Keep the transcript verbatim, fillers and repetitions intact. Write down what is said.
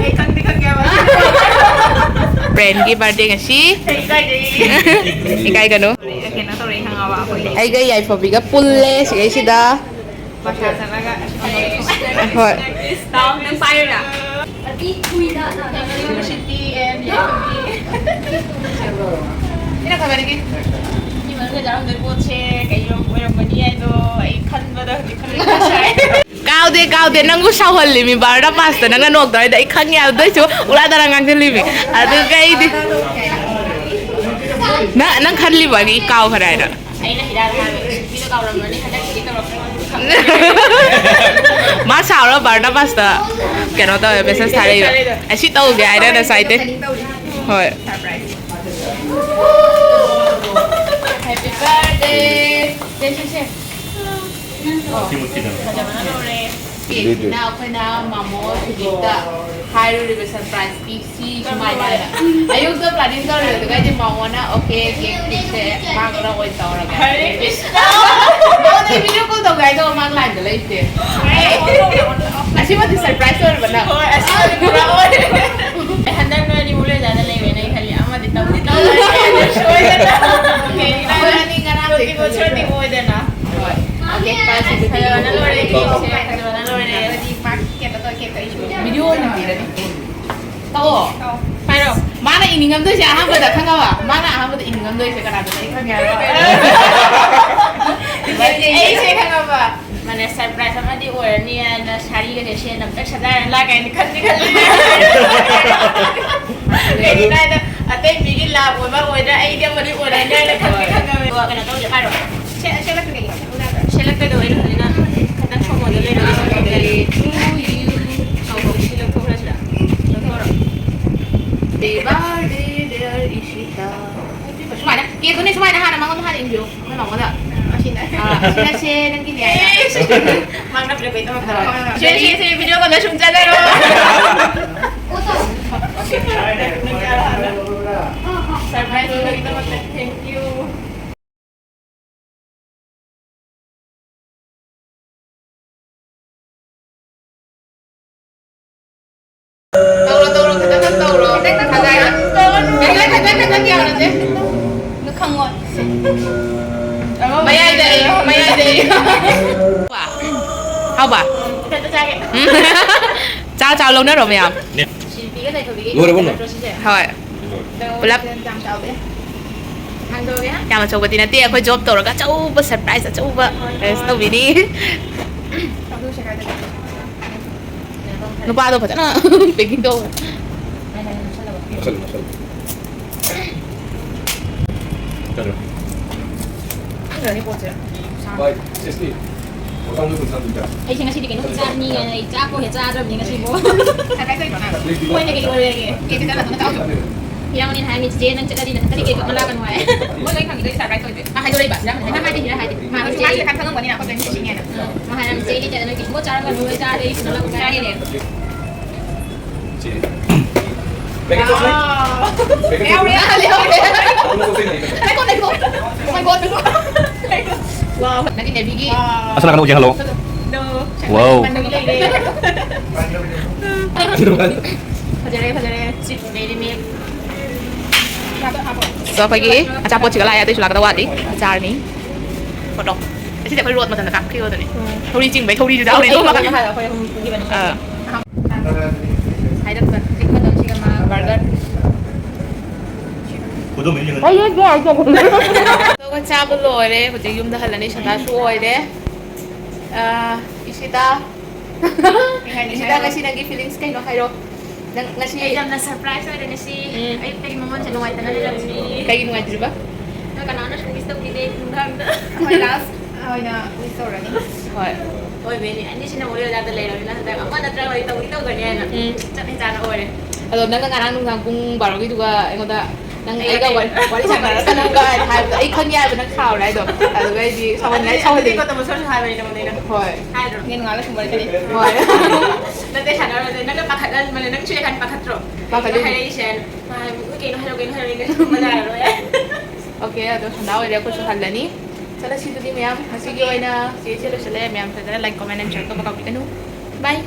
ꯑꯩ ꯈꯪꯗꯤ ꯈꯪꯉꯦꯕ꯫ ꯕ꯭ꯔꯦꯟꯒꯤ ꯕꯥꯔꯗꯦ ꯉꯁꯤ꯫ ꯏꯀꯥꯏꯖꯩ꯫ ꯏꯀꯥꯏꯒꯅꯨ꯫ ꯀꯩꯅꯣ ꯇꯧꯔꯛꯑꯦ ꯈꯪꯉꯕ ꯑꯩꯈꯣꯏꯒꯤ꯫ ꯑꯩꯒ ꯌꯥꯏꯐꯕꯤꯒ ꯄꯨꯜꯂꯦ ꯁꯤꯒꯩꯁꯤꯗ꯫ ꯕꯥꯔꯁꯥ ꯆꯠꯂꯒ꯫ ꯍꯣꯏ꯫ ꯅꯪ ꯄꯥꯏꯔꯨꯔꯥ? ꯁꯤꯅ ꯈꯪꯕꯗꯒꯤ꯫ ꯁꯤ ꯃꯅꯨꯡꯗ ꯆꯥꯔꯝꯗꯣꯏ ꯄꯣꯠꯁꯦ ꯀꯩ ꯑꯣꯏꯔꯝꯒꯅꯤ ꯍꯥꯏꯗꯣ ꯑꯩ ꯈꯟꯕꯗ ꯍꯧꯖꯤꯛ ꯈꯟꯕꯗ ꯁꯥꯏ꯫ ꯀꯥꯎꯗꯦ, ꯀꯥꯎꯗꯦ, ꯅꯪꯕꯨ ꯁꯥꯎꯍꯜꯂꯤꯃꯤ ꯕꯥꯔꯣꯗ ꯄꯥꯁꯇ ꯅꯪꯅ ꯅꯣꯛꯇꯧ ꯍꯥꯏꯗ ꯑꯩ ꯈꯪꯉꯦ ꯍꯥꯏꯕꯗꯣꯏꯁꯨ ꯎꯔꯥ ꯗꯔꯥ ꯉꯥꯡꯁꯤꯜꯂꯤꯃꯤ꯫ ꯑꯗꯨꯒ ꯑꯩꯗꯤ ꯅꯪ, ꯅꯪ ꯈꯜꯂꯤꯕ ꯑꯩ ꯀꯥꯎꯈ꯭ꯔꯦ ꯍꯥꯏꯅ꯫ ꯑꯩꯅ ꯍꯤꯗꯥꯛ ꯊꯥꯕ ꯅꯨꯄꯤꯗꯣ ꯀꯥꯎꯔꯝꯃꯅꯤ, ꯍꯟꯗꯛꯀꯤꯗꯤ ꯇꯧꯔꯛꯀꯅꯨ꯫ ꯃꯥ ꯁꯥꯎꯔ ꯕꯥꯔꯅꯕꯥꯁꯇ ꯀꯩꯅꯣ ꯇꯧꯋꯦ, ꯃꯦꯁꯦꯖ ꯊꯥꯔꯛꯏꯕ꯫ ꯑꯁꯤ ꯇꯧꯒꯦ ꯍꯥꯏꯅ ꯉꯁꯥꯏꯗꯩ꯫ ꯍꯣꯏ꯫ Happy birthday. ꯁꯦ, ꯁꯦ, ꯁꯦ꯫ ꯁꯤ ꯃꯨꯠꯈꯤꯗꯕ꯫ ꯐꯖꯕꯅ ꯂꯣꯏꯔꯦ꯫ ꯀꯦꯛꯁꯤꯅ ꯑꯩꯈꯣꯏꯅ ꯃꯥꯃꯣ ꯁꯨꯖꯤꯠꯇ ꯍꯥꯏꯔꯨꯔꯤꯕ ꯁꯔꯄ꯭ꯔꯥꯏꯁ ꯄꯤ꯫ ꯁꯤ ꯁꯨꯃꯥꯏꯅ ꯍꯥꯏꯅ ꯑꯌꯨꯛꯇ planning ꯇꯧꯔꯦ, ꯑꯗꯨꯒ ꯑꯩꯗꯤ ꯃꯉꯣꯟꯗ, "Okay, cake piece-ꯁꯦ ꯃꯥ ꯈꯔ ꯑꯣꯏꯅ ꯇꯧꯔꯒꯦ." ꯍꯔꯦ ꯀ꯭ꯔꯤꯁꯅ! ꯃꯉꯣꯟꯗ ꯑꯩ video call ꯇꯧꯒꯦ ꯍꯥꯏꯗꯣ ꯃꯥ line-ꯗ ꯂꯩꯇꯦ꯫ ꯑꯁꯤꯃꯗꯤ surprise ꯑꯣꯏꯔꯕ ꯅꯪ? ꯍꯣꯏ, ꯑꯁꯤꯃꯗꯤ ꯄꯨꯔꯥ ꯑꯣꯏꯔꯦ꯫ ꯑꯩ ꯍꯟꯗꯛ ꯅꯣꯏ ꯑꯅꯤꯃꯨꯛ ꯂꯩꯖꯥꯅ ꯂꯩꯕꯅ ꯑꯩ ꯈꯜꯂꯤ, ꯑꯃꯗꯤ ꯇꯧꯗꯤ ꯇꯧꯔꯅꯤ ꯁꯣꯏꯗꯅ꯫ Okay, ꯏꯕꯥꯅꯤ ꯉꯔꯥꯡꯗꯤ ꯃꯣꯇꯤꯚꯦꯁꯟꯗꯤ ꯑꯣꯏꯗꯅ꯫ ꯍꯣꯏ꯫ Okay, ꯐꯖꯕꯅ ꯂꯣꯏꯔꯦ cake-ꯁꯦ, ꯐꯖꯕꯅ ꯂꯣꯏꯔꯦ꯫ ꯀꯩꯅꯣ ꯇꯧꯔꯦ, cake ꯀꯛꯏꯁꯨ꯫ Video ꯑꯣꯏꯅ ꯄꯤꯔꯅꯤ꯫ ꯀꯛꯑꯣ꯫ ꯀꯛꯑꯣ꯫ ꯍꯥꯏꯔꯣ꯫ ꯃꯥꯅ ꯏꯅꯤꯡꯉꯝꯗꯣꯏꯁꯦ ꯑꯍꯥꯟꯕꯗ ꯈꯪꯉꯕ? ꯃꯥꯅ ꯑꯍꯥꯟꯕꯗ ꯏꯅꯤꯡꯉꯝꯗꯣꯏꯁꯦ ꯀꯅꯥꯗꯅꯣ ꯑꯩ ꯈꯪꯉꯦ ꯍꯥꯏꯕ꯫ ꯑꯩꯁꯦ ꯈꯪꯉꯕ? ꯃꯥꯅꯦ, surprise ꯑꯃꯗꯤ ꯑꯣꯏꯔꯅꯤ ꯍꯥꯏꯅ ꯁꯥꯔꯤꯒꯁꯦ ꯁꯦꯠꯅ ꯑꯝꯇ ꯁꯖꯥꯏꯔ ꯂꯥꯛꯀꯦ ꯍꯥꯏꯅ ꯈꯟꯗꯤ ꯈꯜꯂꯤ꯫ ꯀꯩꯒꯤꯅꯣ ꯍꯥꯏꯗ ꯑꯇꯩ ꯃꯤꯒꯤ ꯂꯥꯛ ꯑꯣꯏꯕ ꯑꯣꯏꯗ꯭ꯔꯥ ꯑꯩꯗꯤ ꯑꯃꯗꯤ ꯑꯣꯏꯔꯅꯤ ꯍꯥꯏꯅ ꯈꯟꯗꯤ ꯈꯪꯉꯕ꯫ ꯀꯩꯅꯣ ꯇꯧꯁꯦ ꯍꯥꯏꯔꯣ꯫ ꯁꯦ-, ꯁꯦꯠꯂꯛꯀꯦ ꯀꯩꯅꯣ꯫ ꯁꯦꯠꯂꯛꯀꯗꯧꯕ ꯑꯩꯅ ꯍꯧꯖꯤꯛꯅ ꯈꯤꯇꯪ ꯁꯣꯃꯣꯗ ꯂꯩꯔꯒ ꯁꯦꯠꯂꯛꯀꯗꯧꯕ꯫ ꯁꯤ ꯂꯧꯊꯣꯛꯈ꯭ꯔꯁꯤꯔꯥ? ꯂꯧꯊꯣꯛꯑꯔꯣꯏ꯫ Happy birthday, dear ꯏꯁꯤꯇꯥ꯫ ꯁꯨꯃꯥꯏꯅ, cake-ꯇꯨꯅꯦ ꯁꯨꯃꯥꯏꯅ ꯍꯥꯟꯅ ꯃꯉꯣꯟꯗ ꯍꯥꯟꯅ ꯏꯟꯕꯤꯌꯨ, ꯑꯩꯈꯣꯏ ꯃꯉꯣꯟꯗ꯫ ꯑꯥ, ꯁꯤꯅ ꯁꯦ, ꯅꯪꯒꯤꯅꯦ ꯍꯥꯏꯅ꯫ ꯃꯥꯡꯅ ꯄꯤꯔꯛꯄꯩ ꯇꯧꯔꯛꯇ꯭ꯔꯣ? ꯍꯣꯏ꯫ ꯁꯦ, ꯁꯦ, ꯁꯦ, video call-ꯗ ꯁꯨꯝ ꯆꯠꯂꯔꯣ꯫ Surprise ꯑꯣꯏꯕꯒꯤꯗꯃꯛꯇ thank you꯫ ꯌꯥꯔꯁꯦ꯫ ꯑꯗꯨ ꯈꯪꯉꯣꯏ꯫ ꯃꯌꯥꯏꯗ ꯑꯩ, ꯃꯌꯥꯏꯗ ꯑꯩ꯫ ꯍꯥꯎꯕ? ꯏꯊꯟꯇ ꯆꯥꯒꯦ꯫ ꯎꯝ꯫ ꯆꯥ ꯆꯥ ꯂꯧꯅꯔꯣ ꯃꯌꯥꯝ꯫ ꯁꯤꯜꯄꯤꯒ ꯂꯩꯊꯣꯏꯕꯤꯒ ꯂꯣꯏꯔꯕꯣ ꯅꯣꯏ? ꯅꯠꯇ꯭ꯔꯣ ꯁꯤꯁꯦ? ꯍꯣꯏ꯫ ꯄꯨꯂꯞ꯫ ꯌꯥꯝ ꯆꯥꯎꯗꯦ꯫ ꯍꯥꯡꯗꯣꯛꯑꯒꯦ꯫ ꯌꯥꯝ ꯑꯆꯧꯕꯗꯤ ꯅꯠꯇꯦ, ꯑꯩꯈꯣꯏ ꯖꯣꯕ ꯇꯧꯔꯒ ꯑꯆꯧꯕ ꯁꯔꯄ꯭ꯔꯥꯏꯁ ꯑꯆꯧꯕ ꯍꯣꯏ, ꯍꯣꯏ꯫ ꯇꯧꯕꯤꯅꯤ꯫ ꯑꯗꯨ ꯁꯦꯒꯥꯏꯗ ꯂꯩ꯫ ꯅꯨꯄꯥꯗꯣ ꯐꯖꯅ ꯄꯦꯀꯤꯡ ꯇꯧ꯫ Muscle, muscle. ꯆꯠꯂꯣ꯫ ꯈꯪꯗ꯭ꯔꯅꯤ ꯄꯣꯠꯁꯦ꯫ ꯚꯥꯏ, ꯁꯤꯁꯇꯤ꯫ ꯃꯊꯪꯗ ꯀꯨꯟꯊ꯭ꯔꯥ ꯄꯤꯕ꯫ ꯑꯩꯁꯦ ꯉꯁꯤꯗꯤ ꯀꯩꯅꯣꯝ ꯆꯥꯅꯤꯡꯉꯦꯅ ꯑꯩ ꯆꯥꯛꯄꯨ ꯍꯦꯛ ꯆꯥꯗ꯭ꯔꯕꯅꯤ ꯉꯁꯤꯕꯨ꯫ ꯁꯔꯄ꯭ꯔꯥꯏꯁ ꯑꯣꯏꯗ꯭ꯔꯣ ꯅꯪ? ꯃꯣꯏꯅ ꯀꯩ ꯑꯣꯏꯔꯒꯦ? ꯀꯦꯛ ꯆꯥꯔ ꯑꯗꯨꯝ ꯆꯥꯎ꯫ ꯏꯌꯥꯝꯕꯅꯤꯅ ꯍꯥꯏꯅꯤ, "ꯆꯤꯆꯦ, ꯅꯪ ꯆꯠꯂꯗꯤ ꯅꯊꯟꯇꯗꯤ ꯀꯦꯛ ꯀꯛꯄ ꯂꯥꯛꯀꯅꯨ" ꯍꯥꯏ꯫ ꯃꯣꯏ ꯂꯣꯏ ꯈꯪꯉꯤꯗꯣ ꯑꯩ ꯁꯔꯄ꯭ꯔꯥꯏꯁ ꯑꯣꯏꯗꯦ꯫ ꯃꯥ ꯍꯥꯏꯗꯣꯔꯛꯏꯕ, ꯏꯌꯥꯝꯕꯅ ꯍꯥꯏꯗꯣꯔꯛꯏꯕ꯫ ꯃꯥ ꯍꯥꯏꯔꯝꯃꯤꯁꯦ ꯑꯩ ꯈꯟ ꯈꯪꯉꯝꯒꯅꯤꯅ ꯑꯩꯈꯣꯏ ꯂꯣꯏꯅ ꯅꯤꯡꯁꯤꯡꯉꯦꯅ꯫ ꯃꯥ ꯍꯥꯏꯔꯝꯃꯤꯁꯦ ꯑꯩꯗꯤ ꯆꯠꯂ ꯅꯪ ꯀꯩꯁꯨꯝ ꯆꯥꯔꯛꯀꯅꯨ, ꯅꯣꯏ ꯆꯥꯔꯗꯤ ꯑꯩ ꯁꯤꯗ ꯂꯥꯛꯄ ꯆꯥꯔꯤꯅꯦ꯫ ꯆꯦ꯫ ꯄꯦꯀꯦꯠ ꯇꯧꯁꯤ꯫ ꯄꯦꯀꯦꯠ ꯇꯧꯁꯤ꯫ ꯌꯥꯎꯔꯦ, ꯌꯥꯎꯔꯦ꯫ ꯑꯗꯨꯝ ꯇꯧꯁꯤ꯫ ꯂꯩꯀꯣ, ꯂꯩꯀꯣ꯫ Oh my God, ꯂꯩꯀꯣ꯫ ꯂꯩꯀꯣ꯫ Wow, ꯅꯪꯒꯤ ꯅꯦꯚꯤꯒꯤ꯫ ꯑꯁꯣꯝ ꯅꯥꯀꯟꯗ ꯑꯃꯨꯛ ꯌꯦꯡꯍꯜꯂꯣ꯫ No. Wow. ꯃꯅꯨꯡꯒꯤ ꯂꯩꯔꯦ꯫ ꯐꯖꯔꯦ, ꯐꯖꯔꯦ꯫ ꯁꯤ ꯃꯦꯔꯤ ꯃꯤꯜꯛ꯫ ꯑꯗꯣ ꯑꯩꯈꯣꯏꯒꯤ ꯑꯆꯥꯄꯣꯠꯁꯤꯒ ꯂꯥꯛꯑꯦ, ꯑꯇꯩꯁꯨ ꯂꯥꯛꯀꯗꯕ ꯋꯥꯠꯂꯤ꯫ ꯆꯥꯔꯅꯤ꯫ ꯐꯣꯇꯣ꯫ ꯑꯁꯤꯗꯤ ꯑꯩꯈꯣꯏ ꯔꯣꯗ ꯃꯇꯝꯗ ꯀꯥꯞꯈꯤꯕꯗꯨꯅꯦ꯫ ꯎꯝ꯫ ꯊꯧꯔꯤ ꯆꯤꯡꯕꯩ ꯊꯧꯔꯤꯗꯨꯗ ꯑꯩ ꯌꯥꯎꯔꯤꯗꯣ꯫ ꯊꯧꯔꯤ ꯃꯈꯥꯗ ꯑꯩꯈꯣꯏ ꯑꯍꯨꯝ ꯄꯨꯈꯤꯕꯅꯦ꯫ ꯑꯥ꯫ ꯍꯥꯏꯔꯛꯄ ꯍꯧꯖꯤꯛ ꯃꯇꯝꯁꯤꯒ ꯃꯥ ꯕꯔꯒꯔ꯫ ꯑꯗꯨꯒ ꯆꯥꯕ ꯂꯣꯏꯔꯦ, ꯍꯧꯖꯤꯛ ꯌꯨꯝꯗ ꯍꯜꯂꯅꯤ, ꯁꯟꯗꯥꯁꯨ ꯑꯣꯏꯔꯦ꯫ ꯑꯥ, ꯏꯁꯤꯇꯥ꯫ ꯀꯩ ꯍꯥꯏꯅꯤ? ꯏꯁꯤꯇꯥ, ꯍꯥꯏꯔꯣ꯫ ꯉꯁꯤ ꯅꯪꯒꯤ ꯐꯤꯂꯤꯡꯁ ꯀꯩꯅꯣ ꯍꯥꯏꯔꯣ꯫ ꯅꯪ ꯉꯁꯤ ꯑꯩ ꯌꯥꯝꯅ ꯁꯔꯄ꯭ꯔꯥꯏꯁ ꯑꯣꯏꯔꯦ ꯉꯁꯤ꯫ ꯎꯝ꯫ ꯑꯌꯨꯛꯇꯒꯤ ꯃꯉꯣꯟꯁꯦ ꯅꯨꯡꯉꯥꯏꯇꯅ ꯂꯩꯔꯝꯃꯤ꯫ ꯀꯩꯒꯤ ꯅꯨꯡꯉꯥꯏꯇ꯭ꯔꯤꯕ? ꯅꯪ ꯀꯅꯥꯅꯁꯨ ꯋꯤꯁ ꯇꯧꯕꯤꯗꯦ ꯅꯨꯡꯗꯥꯡꯗ꯫ ꯑꯩꯈꯣꯏ ꯂꯥꯁ ꯑꯣꯏꯅ ꯋꯤꯁ ꯇꯧꯔꯅꯤ꯫ ꯍꯣꯏ꯫ ꯑꯣꯏꯕꯩꯅꯦ꯫ ꯑꯅꯤꯁꯤꯅ ꯃꯣꯔꯦ ꯑꯣꯖꯥꯗ ꯂꯩꯔꯕꯅꯤꯅ ꯍꯟꯗꯛ ꯑꯃ ꯅꯠꯇ꯭ꯔꯒ ꯑꯃꯗꯤ ꯇꯧꯗꯤ ꯇꯧꯒꯅꯤ ꯍꯥꯏꯅ꯫ ꯎꯝ꯫ ꯆꯞ ꯍꯦꯛ ꯆꯥꯅ ꯑꯣꯏꯔꯦ꯫ ꯑꯗꯣ ꯅꯪꯅ ꯉꯔꯥꯡ ꯅꯨꯡꯗꯥꯡ ꯄꯨꯡ ꯕꯥꯔꯣꯒꯤꯗꯨꯒ ꯑꯩꯉꯣꯟꯗ ꯅꯪ ꯑꯩ ꯑꯩꯒ ꯀꯩ? ꯋꯥꯔꯤ, ꯋꯥꯔꯤ ꯁꯥꯟꯅꯔꯛꯀꯅꯨꯒ ꯍꯥꯏꯕꯗꯣ ꯑꯩ ꯈꯪꯉꯦ ꯍꯥꯏꯕ ꯅꯪ ꯁꯥꯎꯔꯦ ꯍꯥꯏꯗꯣ꯫ ꯑꯗꯨꯒ ꯑꯩꯗꯤ ꯁꯥꯎꯍꯟꯅꯤꯡꯉꯥꯏ ꯑꯗꯨꯗꯤ ꯁꯥꯎꯍꯜꯂꯤ꯫ ꯑꯗꯨꯗꯤ ꯀꯣ ꯇꯃꯣ ꯁꯣꯔꯁꯨ ꯍꯥꯏꯕꯅꯤ ꯅꯉꯣꯟꯗ ꯑꯩꯅ꯫ ꯍꯣꯏ꯫ ꯍꯥꯏꯗ꯭ꯔꯣ? ꯅꯦ ꯅꯣꯡꯉꯥꯜꯂ ꯁꯨꯝ ꯋꯥꯔꯤ ꯁꯥꯟꯅꯩ꯫ ꯍꯣꯏ꯫ ꯅꯠꯇꯦ, ꯁꯥꯟꯅꯔꯣꯏꯗ꯫ ꯅꯪꯅ ꯄꯥꯈꯠꯍꯟꯕꯅꯦ, ꯅꯪ ꯁꯣꯏꯔꯀꯥꯟꯗ ꯄꯥꯈꯠꯇ꯭ꯔꯣ? ꯄꯥꯈꯠꯂꯤ꯫ ꯍꯥꯏꯔꯛꯏꯁꯦ꯫ ꯃꯥ ꯍꯥꯏꯕ, "ꯎꯏ, ꯀꯩꯅꯣ ꯍꯥꯏꯔꯣ, ꯀꯩꯅꯣ ꯍꯥꯏꯔꯣ", ꯅꯪ ꯃꯖꯥ ꯌꯥꯔꯣꯏ꯫ ꯑꯣꯀꯦ, ꯑꯗꯣ ꯁꯟꯗꯥ ꯑꯣꯏꯔꯦ, ꯑꯩꯈꯣꯏꯁꯨ ꯍꯜꯂꯅꯤ꯫ ꯆꯠꯂꯁꯤ ꯑꯗꯨꯗꯤ ꯃꯌꯥꯝ, ꯉꯁꯤꯒꯤ ꯑꯣꯏꯅ ꯆꯦꯁꯦ ꯂꯣꯏꯁꯤꯜꯂꯦ꯫ ꯃꯌꯥꯝ ꯐꯖꯅ like, comment and share ꯇꯧꯕ ꯀꯥꯎꯕꯤꯒꯅꯨ꯫ Bye꯫